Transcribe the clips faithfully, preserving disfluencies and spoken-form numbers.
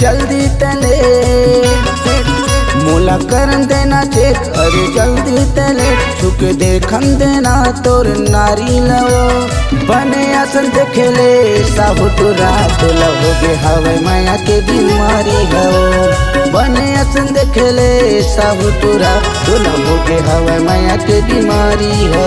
जल्दी तले मोला करन देना चेक, अरे जल्दी तले छुके देखन देना तोर नारी लो। बने असन देखेले साहू टुरा, तोला होगे हवय मया के बीमारी हो। बने असन देखेले साहू टुरा, तोला होगे हवय मया के बीमारी हो।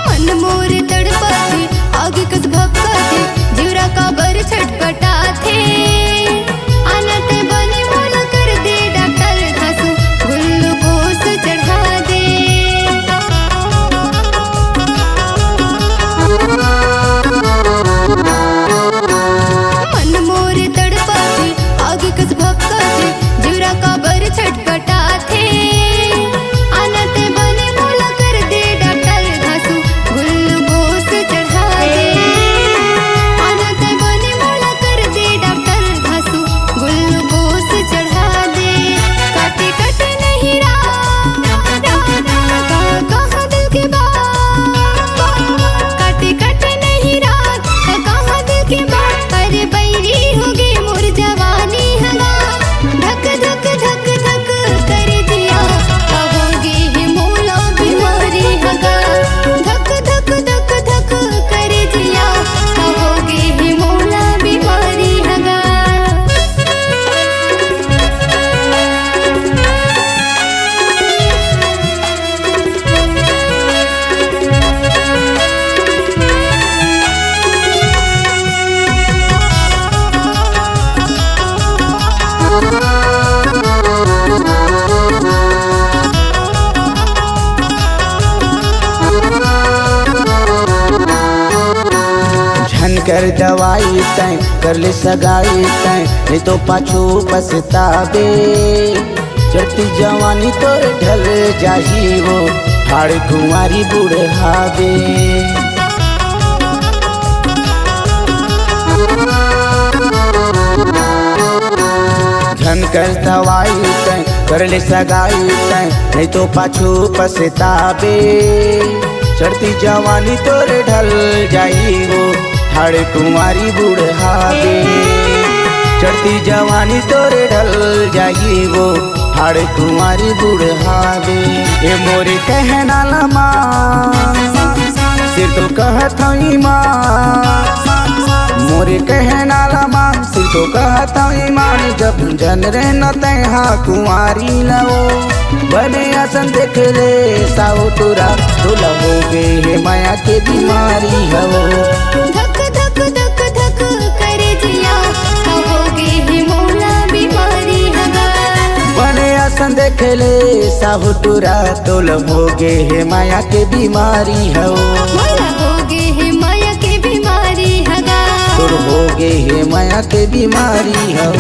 मन मोर तड़पथे, आग कस भपकथे, जिउरा काबर छटपटाथे। आना तैं बने मोला कर दे डॉक्टर, घासू ग्लूकोज चढ़ा दे। मन मोर तड़पथे, आग कस भपकथे, जिउरा काबर छटपटाथे। आना तैं बने मोला कर दे डॉक्टर, घासू ग्लूकोज चढ़ा दे। आना तैं बने मोला कर दे डॉक्टर, घासू ग्लूकोज चढ़ा दे। काटे काटे नहीं रात, कहा दिल के बात। काटे काटे नहीं रात, कहा दिल के बात। अरे बैरी होगे मोर जवानी हगा, धक धक धक धक करे जिया, का होगे हे मोला बीमारी हगा। धक धक धक धक करे जिया, का होगे हे मोला बीमारी हगा। झन कर दवाई तैं, कर ले सगाई तैं, नहीं तो पाछू पछताबे। चढ़ती जवानी तोर ढल जाही वो, ठाड़ कुंवारी बुढ़ाबे। झन कर दवाई तैं, कर ले सगाई तैं, नहीं तो पाछू पछताबे। चढ़ती जवानी तोर ढल जाही वो, ठाड़ कुंवारी बुढ़ाबे। चढ़ती जवानी तोर ढल जाही वो, ठाड़ कुंवारी बुढ़ाबे। ए मोरे कहना ला मान, सिर्फ तो कहत हई मान। मोरे कहना ला मान, सिर्फ तो कहत हई मान। जब जन रे न तैं हा कुंवारी लो, बने असन देख ले साहू टुरा, तोला होगे हे मया के बीमारी हो। धक धक धक धक करे जिया, का होगे हे मोला बीमारी हगा। बने असन देख ले साहू टुरा, तोला होगे हे मया के बीमारी हो। मोला होगे हे मया के बीमारी हगा। तोर होगे हे मया के बीमारी हो।